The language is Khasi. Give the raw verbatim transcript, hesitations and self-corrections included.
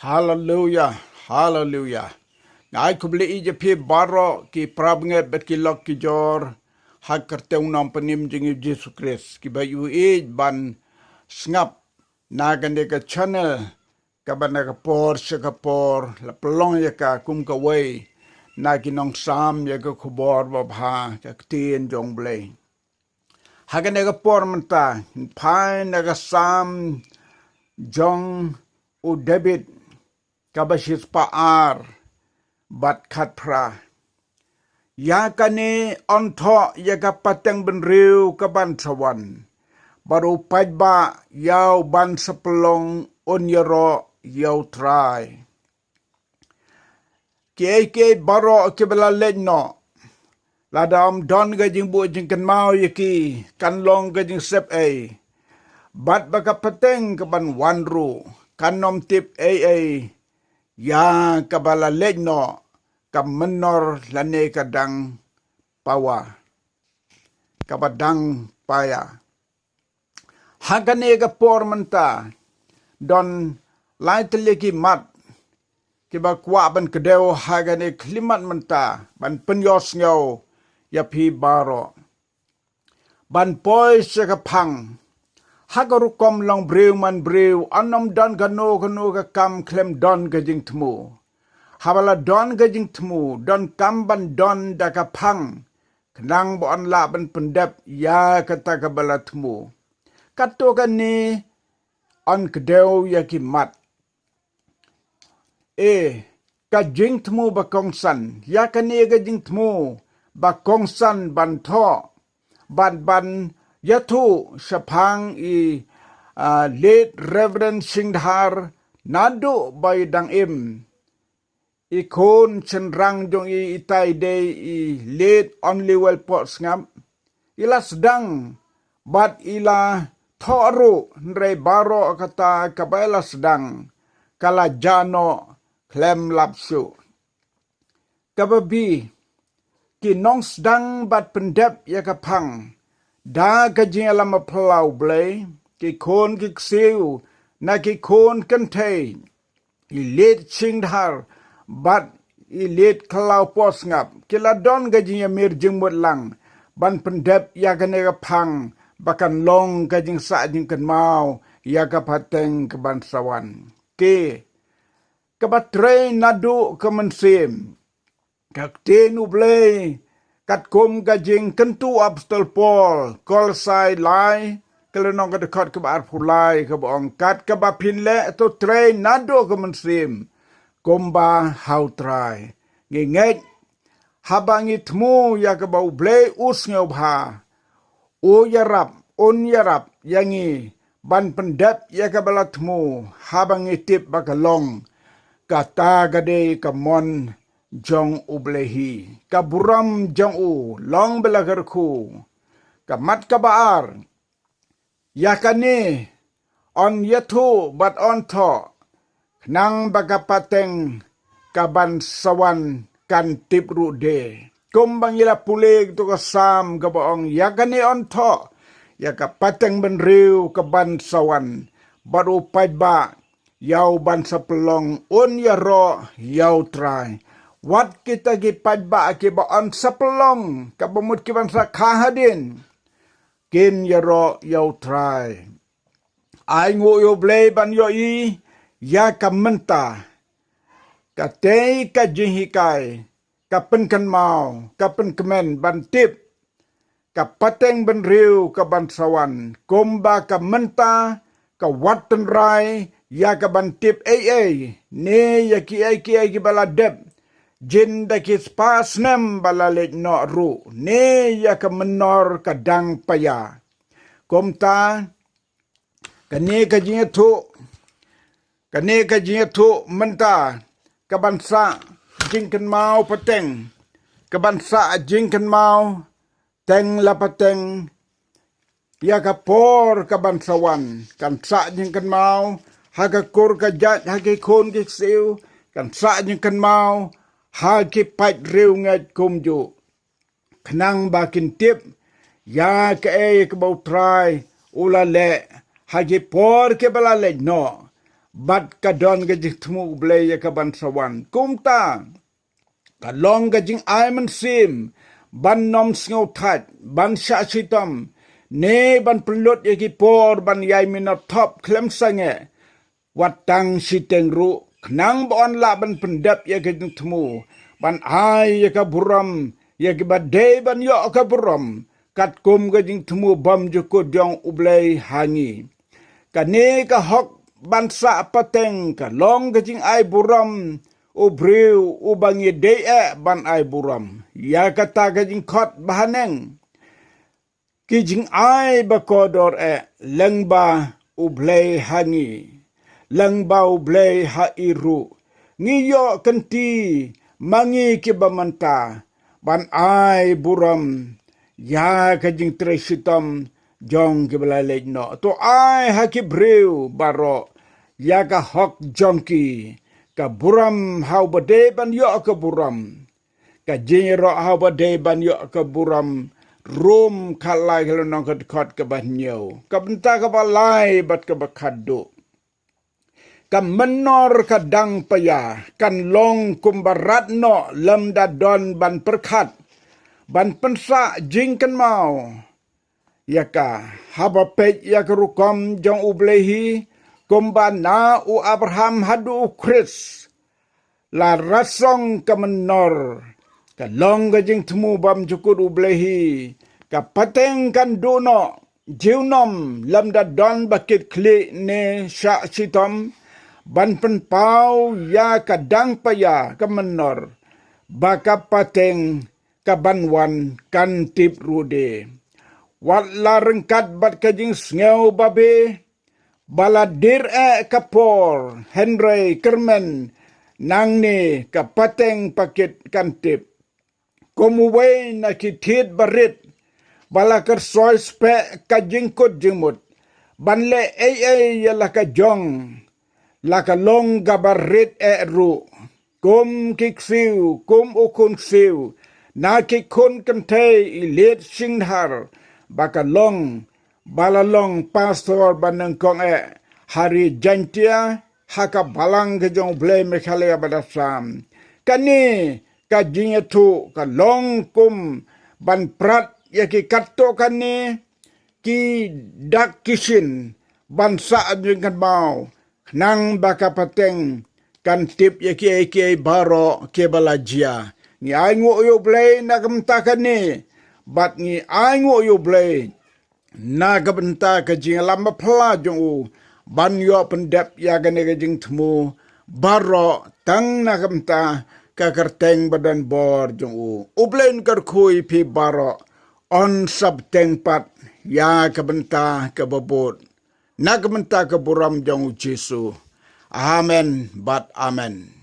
Haleluya, haleluya. Nga ai khublei ïa phi baroh ki parabangeit bad ki lok ki jor ha ka kyrteng u Nongpynim jong ngi Jisu Khrist, kiba ïeit ban sngap na kane ka channel, kaba na ka por sha ka por la pynlong ïa ka kum kawei na ki nongsam ïa ka khubor babha ka ktien jong U Blei. Ha kane ka por mynta, phai na ka Salm jong u David, kaba shispah ar bad khatphra. Ïa kane yn thoh ïa ka pateng bynriew ka ban sa wan, bad u paidbah ïa u ban sa pynlong un ïaroh ïa U Trai. Kiei kiei baroh kiba la leit noh, lada ym don ka jingbuh jingkynmaw ïa ki, kan long ka jingsep ei, bad ba ka pateng ka ban wan ruh kan ym tip ei ei ïa kaba la leit noh, ka mynnor lane ka dang pawa, kaba dang paia. Ha kane ka por mynta, don lai tylli ki mat kiba kwah ban kdew ha kane ka khyllipmat mynta, ban pynïohsngew ïa phi baroh. Ban poi sha ka phang, ha ka rukom long briew man briew, yn ym don kano kano ka kam khlem don ka jingthmu. Haba la don ka jingthmu, donkam ban don da ka phang, khnang ba yn lah ban pyndep ïa kata kaba la thmu. Kato kane yn kdew ïa ki mat. E, ka jingthmu ba kongsan, ïa kane ka jingthmu ba kongsan ban thoh, ban, ban ïathuh shaphang i, ah, late Reverend Singdhar, naduh ba i dang im. I khun shynrang jong i, itai dei i late Onlywell Pohsngap. I la sdang bad i la thoh ruh, hynrei baroh kata kaba i la sdang ka la jah noh khlem lap shuh. Kaba bi, ki nongsdang bad pyndep ïa ka phang da ka jingïalam baphylla U Blei, ki khun ki ksiew na ki khun kynthei, i late Singdhar bad i late Khlaw Pohsngap, ki la don ka jingïamir jingmut lang ban pyndep ïa kane ka phang, ba kan long ka jingsah jingkynmaw ïa ka pateng ka ban sa wan. Ki, kaba trei naduh ka mynsiem. Ka ktien U Blei, katkum ka jingkyntu Apostol Paul, Kolosai lai, ka lynnong ka dkhot kaba arphew lai, kaba ong, kat kaba phin leh, to trei naduh ka mynsiem kumba ha U Trai. Ngi ngeit, haba ngi thmu ïa kaba U Blei u sngewbha, u ïarap, un ïarap ïa ngi ban pyndep ïa kaba la thmu, haba ngi tip ba ka long kata ka dei ka mon jong U Blei hi. Ka burom jong u long ba la kyrkhu. Ka mat kaba ar, ïa kane yn ïathuh bad yn thoh, khnang ba ka pateng ka ban sa wan kan tip ruh de. Kumba ngi la pule to ka Salm kaba ong, ïa kane yn thoh ïa ka pateng bynriew ka ban sa wan, bad u paidbah ïa u ban sa pynlong un ïaroh ïa U Trai. Wat kita ki paidbah kiba yn sa pynlong, kaba mut ki ban sa kha hadien, kin ïaroh ïa U Trai. Ai nguh ïa U Blei ban ïohi ïa ka mynta. Katei ka jinghikai, ka pynkynmaw, ka pynkmen ban tip ka pateng bynriew ka ban sa wan, kumba ka mynta ka wad tynrai ïa ka ban tip ei ei, ne ïa kiei kiei kiba la dep jin da ki spah snem ba la leit noh ruh, ne ïa ka mynnor ka dang paia. Kumta, kane ka jingïathuh, kane ka jingïathuh mynta, ka ban sah jingkynmaw pateng, ka ban sah jingkynmaw teng la pateng ïa ka por ka ban sa wan, kan sah jingkynmaw ha ka kur ka jait, ha ki khun ki ksiew, kan sah jingkynmaw ha ki paid riewngeit kumjuh. Khnang ba kin tip ïa kaei kaba U Trai u la leh ha ki por kiba la leit noh, bad ka don ka jingthmu U Blei ïa ka ban sa wan. Kumta ka long ka jingai mynsiem ban nym sngewthait, ban shah shitom, ne ban pynlut ïa ki por ban ïai minot thop khlem sangeh, wat tang shiteng ruh, khnang ba yn lah ban pyndep ïa ka jingthmu, ban ai ïa ka burom ïa kiba dei ban ïoh ka burom, katkum ka jingthmu bymjukut jong U Blei ha ngi. Kane ka hok ban sah pateng ka long ka jingai burom u briew uba ngi dei eh ban ai burom. Ïa kata ka jingkhot bahaneng, ki jingai ba kordor eh, lyngba U Blei ha ngi, lyngba U Blei ha i ruh, ngi ïoh kynti ma ngi kiba mynta ban ai burom ïa ka jingtrei shitom jong kiba la leit noh. To ai ha ki briew baroh ïa ka hok jong ki, ka burom ha uba dei ban ïoh ka burom, ka jingïaroh ha uba dei ban ïoh ka burom. Rom khatlai, ka lynnong ka dkhot kaba hynñiew, ka bynta kaba lai bad kaba khatduh. Ka mynnor ka dang païa kan long kumba rat noh lymda don ban pyrkhat, ban pynsah jingkynmaw ïa ka. Haba peit ïa ka rukom jong U Blei hi, kumba na u Abraham haduh u Khrist, la rasong ka mynnor, ka long ka jingthmu bymjukut U Blei hi, ka pateng kan duh noh junom lymda don ba kit khlieh ne shah shitom, ban pynpaw ïa ka dang païa ka mynnor, ba ka pateng ka ban wan kan tip ruh de. Wat la ryngkat bad ka jingsngew babe, ba la dier eh ka por, hynrei kyrmen nangne ka pateng pakit kan tip. Kum uwei na ki thied barit ba la kyrsoi speh ka jingkut jingmut ban leh ei ei ïa la ka jong, la ka long kaba rit eh ruh. Kum ki ksiew, kum u khun ksiew na ki khun kynthei i liet shingnhar, ba ka long, ba la long pastor ba nyngkong eh ha ri Jaintia, ha ka balang ka jong U Blei Meghalaya Badarsam. Kane ka jingïathuh ka long kum ban prat ïa ki katto katne ki dak ki shin, ban sah jingkynmaw, khnang ba ka pateng kan tip ïa kiei kiei baroh kiba la jia. Ngi ainguh ïa U Blei na ka bynta kane, bad ngi ainguh ïa U Blei na ka bynta ka jingïalam bapla jong u, ban ïoh pyndep ïa kane ka jingthmu baroh, tang na ka bynta ka kyrteng ba don bor jong u. U Blei un kyrkhu ïa phi baroh, yn sa bteng pat ïa ka bynta kaba bud, na ka bynta ka burom jong U Jisu. Amen bad amen.